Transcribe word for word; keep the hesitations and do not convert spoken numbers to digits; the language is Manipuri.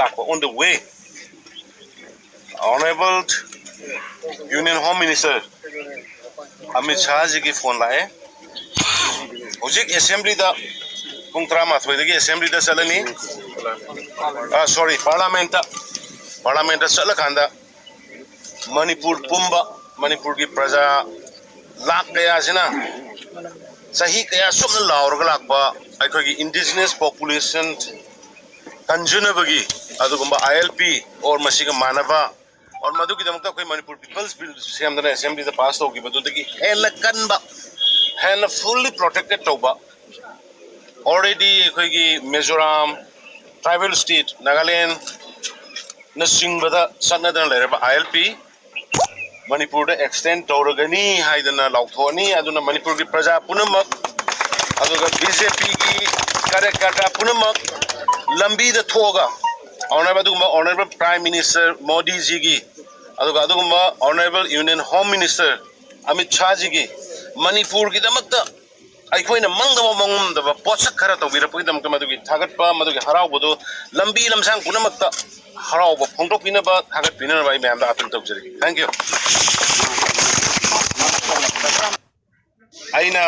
On the way, Honorable Union Home Minister Amit Shah ꯖꯤꯒꯤ ꯐꯣꯟ ꯂꯥꯛꯑꯦ꯫ ꯍꯧꯖꯤꯛ ꯑꯦꯁꯦꯝꯕ꯭ꯂꯤꯗ ꯄꯨꯡ ꯇꯔꯥꯃꯥꯊꯣꯏꯗꯒꯤ ꯑꯦꯁꯦꯝꯕ꯭ꯂꯤꯗ ꯆꯠꯂꯅꯤ꯫ ꯑ, ꯁꯣꯔꯤ, ꯄꯥꯔꯂꯥꯃꯦꯟꯠꯇ, ꯄꯥꯔꯂꯥꯃꯦꯟꯠꯇ ꯆꯠꯂꯀꯥꯟꯗ ꯃꯅꯤꯄꯨꯔ ꯄꯨꯝꯕ, ꯃꯅꯤꯄꯨꯔꯒꯤ ꯄ꯭ꯔꯖꯥ ꯂꯥꯈ ꯀꯌꯥꯁꯤꯅ ꯆꯍꯤ ꯀꯌꯥ ꯆꯨꯞꯅ ꯂꯥꯎꯔꯒ ꯂꯥꯛꯄ ꯑꯩꯈꯣꯏꯒꯤ ꯏꯟꯗꯤꯖꯤꯅꯁ ꯄꯣꯄꯨꯂꯦꯁꯟ ꯀꯟꯖꯅꯕꯒꯤ ꯑꯗꯨꯒꯨꯝꯕ ꯑꯥꯏ ꯑꯦꯜ ꯄꯤ ꯑꯣꯔ ꯃꯁꯤꯒ ꯃꯥꯟꯅꯕ ꯑꯣꯔ ꯃꯗꯨꯒꯤꯗꯃꯛꯇ ꯑꯩꯈꯣꯏ ꯃꯅꯤꯄꯨꯔ ꯄꯤꯄꯜꯁ ꯕꯤꯜ ꯁꯦꯝꯗꯅ ꯑꯦꯁꯦꯝꯕ꯭ꯂꯤꯗ ꯄꯥꯁ ꯇꯧꯈꯤꯕꯗꯨꯗꯒꯤ ꯍꯦꯟꯅ ꯀꯟꯕ, ꯍꯦꯟꯅ ꯐꯨꯜꯂꯤ ꯄ꯭ꯔꯣꯇꯦꯛꯇꯦꯠ ꯇꯧꯕ, ꯑꯣꯜꯔꯦꯗꯤ ꯑꯩꯈꯣꯏꯒꯤ ꯃꯤꯖꯣꯔꯥꯝ, ꯇ꯭ꯔꯥꯏꯕꯦꯜ ꯁ꯭ꯇꯦꯠ ꯅꯥꯒꯥꯂꯦꯟꯅꯆꯤꯡꯕꯗ ꯆꯠꯅꯗꯅ ꯂꯩꯔꯕ ꯑꯥꯏ ꯑꯦꯜ ꯄꯤ ꯃꯅꯤꯄꯨꯔꯗ ꯑꯦꯛꯁꯇꯦꯟ ꯇꯧꯔꯒꯅꯤ ꯍꯥꯏꯗꯅ ꯂꯥꯎꯊꯣꯛꯑꯅꯤ꯫ ꯑꯗꯨꯅ ꯃꯅꯤꯄꯨꯔꯒꯤ ꯄ꯭ꯔꯖꯥ ꯄꯨꯝꯅꯃꯛ, ꯑꯗꯨꯒ ꯕꯤ ꯖꯦ ꯄꯤꯒꯤ ꯀꯥꯔꯌꯀꯔꯇꯥ ꯄꯨꯝꯅꯃꯛ ꯂꯝꯕꯤꯗ ꯊꯣꯛꯑꯒ ꯑꯣꯅꯔꯦꯕꯜ, ꯑꯗꯨꯒꯨꯝꯕ ꯑꯣꯅꯔꯦꯕꯜ ꯄ꯭ꯔꯥꯏꯝ ꯃꯤꯅꯤꯁꯇꯔ ꯃꯣꯗꯤꯖꯤꯒꯤ, ꯑꯗꯨꯒ ꯑꯗꯨꯒꯨꯝꯕ honourable union home minister Amit ꯁꯥꯍꯖꯤꯒꯤ ꯃꯅꯤꯄꯨꯔꯒꯤꯗꯃꯛꯇ ꯑꯩꯈꯣꯏꯅ ꯃꯪꯗꯕ ꯃꯪꯉꯝꯗꯕ ꯄꯣꯠꯁꯛ ꯈꯔ ꯇꯧꯕꯤꯔꯛꯄꯒꯤꯗꯃꯛꯇ ꯃꯗꯨꯒꯤ ꯊꯥꯒꯠꯄ, ꯃꯗꯨꯒꯤ ꯍꯔꯥꯎꯕꯗꯨ ꯂꯝꯕꯤ ꯂꯝꯁꯥꯡ ꯄꯨꯝꯅꯃꯛꯇ ꯍꯔꯥꯎꯕ ꯐꯣꯡꯗꯣꯛꯄꯤꯅꯕ, ꯊꯥꯒꯠꯄꯤꯅꯅꯕ ꯑꯩ ꯃꯌꯥꯝꯗ ꯑꯥꯄꯤꯜ ꯇꯧꯖꯔꯤ꯫ Thank you꯫ ꯑꯩꯅ